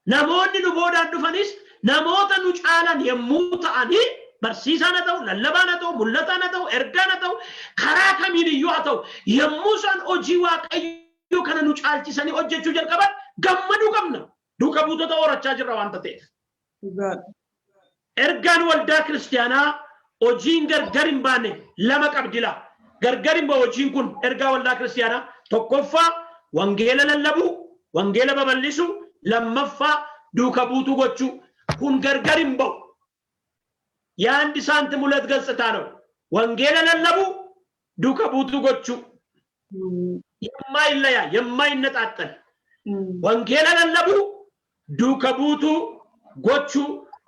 namoonni nu boodaan dhufanis namoota nu caalan yommuu ta'anii barsiisaan haa ta'u, lallabaan haa ta'u, mul'ataan haa ta'u, ergaan haa ta'u, karaa kamiin iyyuu haa ta'u, yommuu isaan hojii Waaqayyoo kana nu caalchisanii hojjechuu jalqaban gammaduu qabna. Duuka buutota horachaa jirra waanta ta'eef. Dhugaadha. Ergaan waldaa kiristaanaa hojiin gargar hin baane lama qabdi laa. Gargar hin ba'u hojiin kun ergaa waldaa kiristaanaa tokkoffaa wangeela lallabuu, wangeela babal'isuu, lammaffaa duuka buutuu gochuu. Kun gargar hin ba'u. የአንድ ሳንቲም ሁለት ገጽታ ነው። ወንጌል lallabuu, duuka buutuu gochuu. የማይለያ የማይነጣጠል wangeela lallabuu, duuka buutuu gochuu.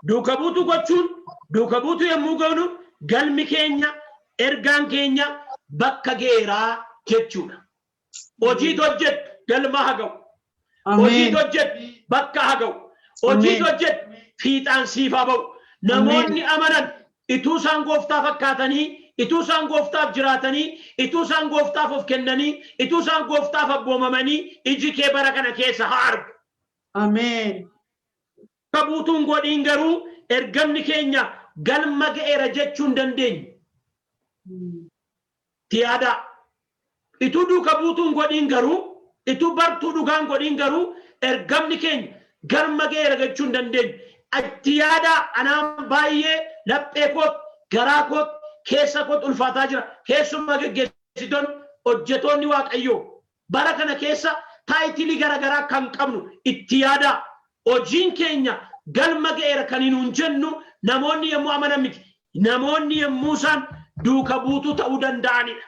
Duuka buutuu gochuun, duuka buutuu yommuu goonu, galmi keenya, ergaan keenya bakka geeraa jechuudha. Hojiitu hojjettu galma haa ga'u. Hojiitu hojjettu bakka haa ga'u. Hojiitu hojjettu fiixaan siif haa ba'u. Namoonni amanan ituu isaan gooftaa fakkaatanii, ituu isaan gooftaaf jiraatanii, ituu isaan gooftaaf of kennanii, ituu isaan gooftaaf abboomamanii iji kee bara kana keessa haa argu. Ameen. Akka buutuun godhiin garuu ergamni keenya galma ga'eera jechuu hin dandeenyu. Tiyaadaa. Ituu duuka buutuun godhiin garuu, ituu bartuu dhugaan godhiin garuu ergamni keenya galma ga'eera jechuu hin dandeenyu. Itti yaadaa, anaan baay'ee laphee kootti, garaa kootti, keessa kootti ulfaataa jira. Keessumaa geggeessitoonni, hojjetoonni Waaqayyoo bara kana keessa title garaagaraa kan qabnu itti yaadaa. Hojiin keenya galma ga'eera kan nuun jennu namoonni yommuu amanan miti. Namoonni yommuu isaan duuka buutuu ta'uu danda'anidha.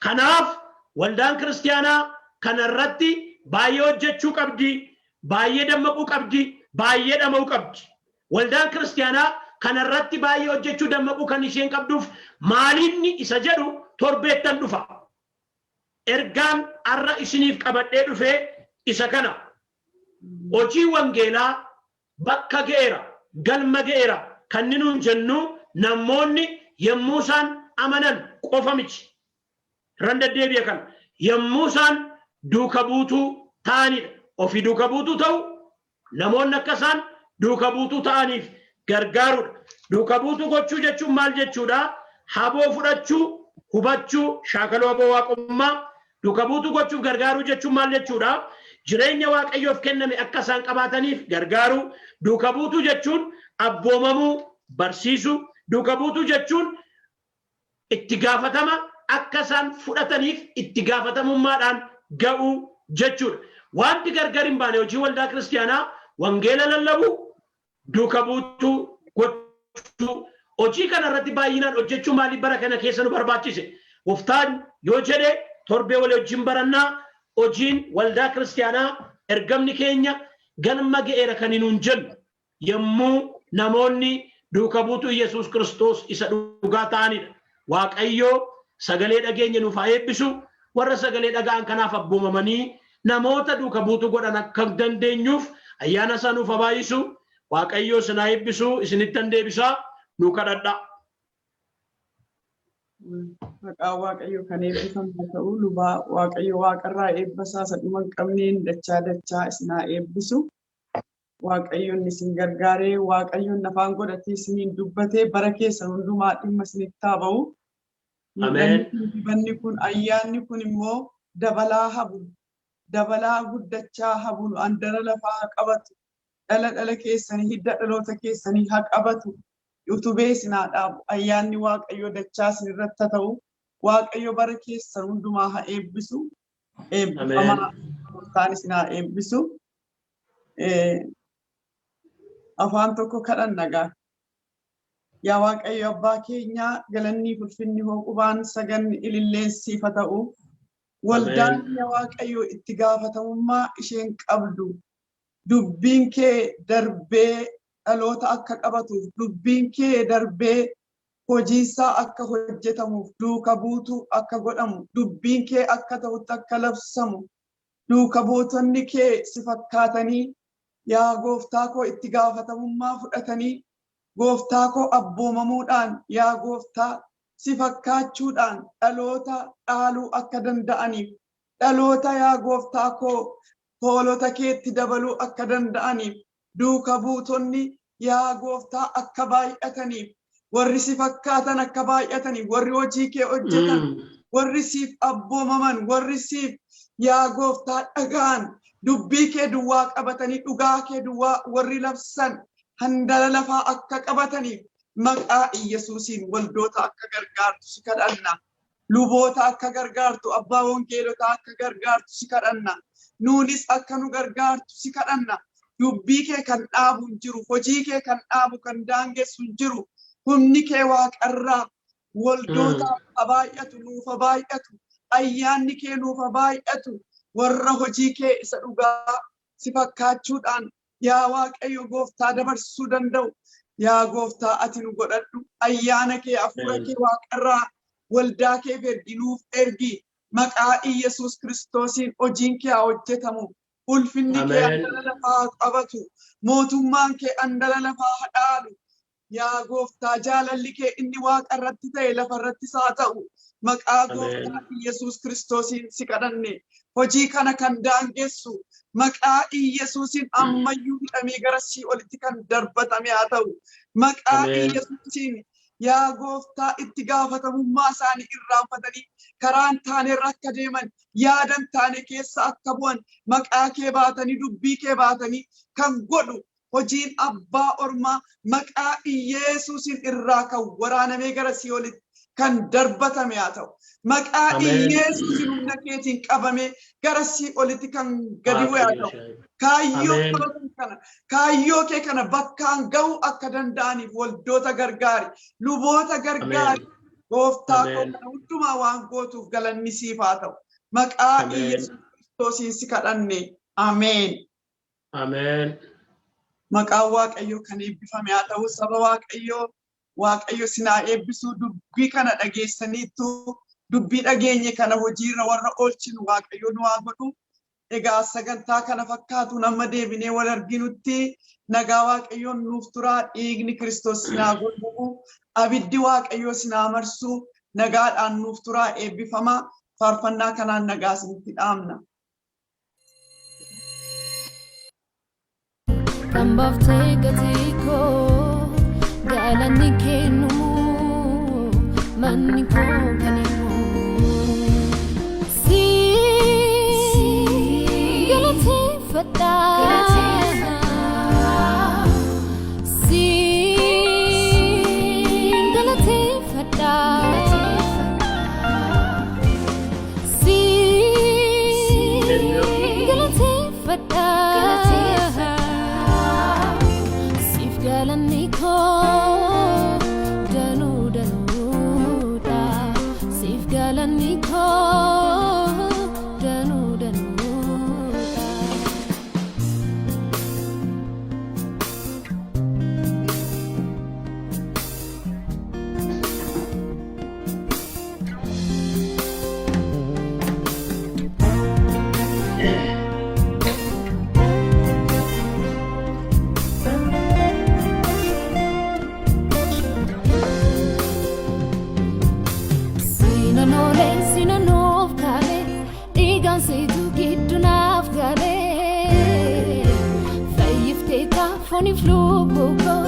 Kanaaf waldaan kiristaanaa kanarratti baay'ee hojjechuu qabdi, baay'ee dammaquu qabdi, baay'ee dhama'uu qabdi. Waldaan kiristaanaa kanarratti baay'ee hojjechuu, dammaquu kan isheen qabduuf maalinni isa jedhu torbeettan dhufa. Ergaan har'a isiniif qabadhee dhufee isa kana. Hojii wangeelaa bakka ga'eera, galma ga'eera kan nuun jennu namoonni yommuu isaan amanan qofa miti. Irran deddeebi'a kana. Yommuu isaan duuka buutuu ta'anidha. Ofii duuka buutuu ta'u, namoonni akka isaan duuka buutuu ta'aniif gargaarudha. Duuka buutuu gochuu jechuun maal jechuudha? Haboo fudhachuu, hubachuu, shaakaluu haboo waaqummaa. Duuka buutuu gochuuf gargaaruu jechuun maal jechuudha? Jireenya Waaqayyoof kenname akka isaan qabaataniif gargaaruu. Duuka buutuu jechuun abboomamuu, barsiisuu. Duuka buutuu jechuun itti gaafatama akka isaan fudhataniif itti gaafatamummaadhaan ga'uu jechuudha. Wanti gargar hin baane hojii waldaa kiristaanaa wangeela lallabuu, duuka buutuu gochuu. Hojii kana irratti baay'inaan hojjechuu maaliif bara kana keessa nu barbaachise? Gooftaan yoo jedhe torbee walii wajjin barannaa. Hojiin waldaa kiristaanaa, ergamni keenya galma ga'eera kan nuun jennu yommuu namoonni duuka buutuu Yesuus Kiristoos isa dhugaa ta'anidha. Waaqayyoo sagalee dhageenya nuuf haa eebbisu. Warra sagalee dhaga'an kanaaf abboomamanii namoota duuka buutuu godhan akka dandeenyuuf ayyaana isaa nuuf haa baay'isu. Waaqayyoo isin haa eebbisu. Isinittan deebisaa, nu kadhadha. Maqaan Waaqayyoo kan eebbifamu haa ta'u. Lubaa, Waaqayyo waaqarraa eebba isaa isa dhuma hin qabneen dachaa dachaa isin haa eebbisu. Waaqayyoon isin gargaaree, Waaqayyoon afaan godhatee isiniin dubbatee bara keessan hundumaa dhimma isinitti haa ba'u. Ameen. Dibanni kun, ayyaanni kun immoo dabalaa habu, dabalaa guddachaa habu, andara lafaa haa qabatu, dhala dhala keessanii, hidda dhaloota keessanii haa qabatu, utubee isin haa dhaabu. Ayyaanni Waaqayyoo dachaa isin irratti haa ta'u. Waaqayyo bara keessan hundumaa haa eebbisu. Eebbifamaa, gooftaan isin haa eebbisu. Afaan tokko kadhanna gaa. Yaa Waaqayyo Abbaa keenyaa, galanni, ulfinni, hooqubaan, saganni, ililleen siif haa ta'u. Waldaan, yaa Waaqayyo, itti gaafatamummaa isheen qabdu, dubbiin kee darbee dhaloota akka qabatuuf, dubbiin kee darbee hojiinsaa akka hojjetamuuf, duuka buutuu akka godhamu, dubbiin kee akka ta'utti akka labsamu, duuka buutonni kee si fakkaatanii, yaa gooftaa koo, itti gaafatamummaa fudhatanii, gooftaa koo, abboomamuudhaan, yaa gooftaa, si fakkaachuudhaan dhaloota dhaaluu akka danda'aniif, dhaloota, yaa gooftaa koo, hoolota keetti dabaluu akka danda'aniif, duuka buutonni, yaa gooftaa, akka baay'ataniif, warri si fakkaatan akka baay'ataniif, warri hojii kee hojjetan, warri siif abboomaman, warri siif, yaa gooftaa, dhaga'an, dubbii kee duwwaa qabatanii dhugaa kee duwwaa warri labsan Handara lafaa akka qabataniif maqaa Iyyasuusiin waldoota akka gargaartu si kadhanna. Luboota akka gargaartu, abbaa wangeelotaa akka gargaartu si kadhanna. Nuunis akka nu gargaartu si kadhanna. Dubbii kee kan dhaabu hin jiru, hojii kee kan dhaabu kan daangessu hin jiru. Humni kee waaqarraa waldootaaf haa baay'atu, nuuf haa baay'atu. Ayyaanni kee nuuf haa baay'atu. Warra hojii kee isa dhugaa si fakkaachuudhaan yaa Waaqayyo gooftaa dabarsuu danda'u. Yaa gooftaa, ati nu godhadhu. Ayyaana kee, hafuura kee waaqarraa waldaa keef ergi, nuuf ergi. Maqaa Iyyasuus Kiristoosiin hojiin kee haa hojjetamu. Ulfinni kee handara lafaa haa qabatu. Mootummaan kee handara lafaa haa dhaalu. Yaa gooftaa, jaalalli kee inni waaqa irratti ta'e lafa irrattis haa ta'u. Maqaa gooftaa Iyyasuus Kiristoosiin si kadhanne. Hojii kana kan daangessu maqaa Iyyasuusiin ammayyuu hidhamee gara sii'olitti kan darbatame haa ta'u. Maqaa Iyyasuusiin yaa gooftaa, itti gaafatamummaa isaanii irraanfatanii karaan taanerra akka deeman, yaadan taane keessa akka bu'an, maqaa kee baatanii, dubbii kee baatanii kan godhu hojiin abbaa ormaa maqaa Iyesuusiin irraa kan waraanamee gara sii'olitti kan darbatame haa ta'u. Maqaa Iyesuusiin humna keetiin qabamee gara sii'olitti kan gadi bu'e haa ta'u. Kaayyoo qabatan kana, kaayyoo kee kana bakkaan ga'uu akka danda'aniif waldoota gargaari. Luboota gargaari. Gooftaa koo, kana hundumaa waan gootuuf galanni siif haa ta'u. Maqaa Iyesuus Kiristoosiin si kadhanne. Ameen. Ameen. Maqaan Waaqayyoo kan eebbifame haa ta'u. Saba Waaqayyoo, Waaqayyo sinaa eebbisuu. Dubbii kana dhageessaniittu, dubbii dhageenye kana hojiirra warra oolchinu Waaqayyo nu haa godhu. Egaa sagantaa kana fakkaatu nama deebinee wal arginutti nagaa Waaqayyoon nuuf turaa. Dhiigni Kiristoos sinaa godhu, abiddi Waaqayyoo sinaa marsu. Nagaadhaan nuuf turaa, eebbifamaa. Faarfannaa kanaan nagaa isinitti dhaamna. Kan baaftee gatii koo, galanni kennumu, manni koo kan himu. Si galateeffadha. Si galateeffadha. Si galateeffadha. Siif galanni koo danuu danuudha. Siif galanni koo danuu danuudha. Sinan oolee, sinan oof kalee, dhiigaan siitu giddu naaf galee. Fayyiftee fooniif lubbuu koo,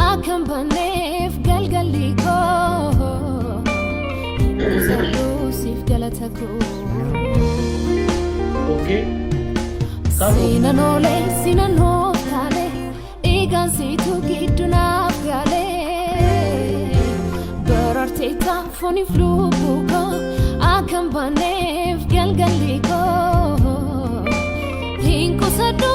akka hin banneef galgalli koo. Hin siif galata koo. Okay. Sinan oolee, sinan oof kalee, dhiigaan siitu giddu naaf galee. Bararteeta fooniif lubbuu koo, akka hin banneef galgalli koo. Hin qusadhu.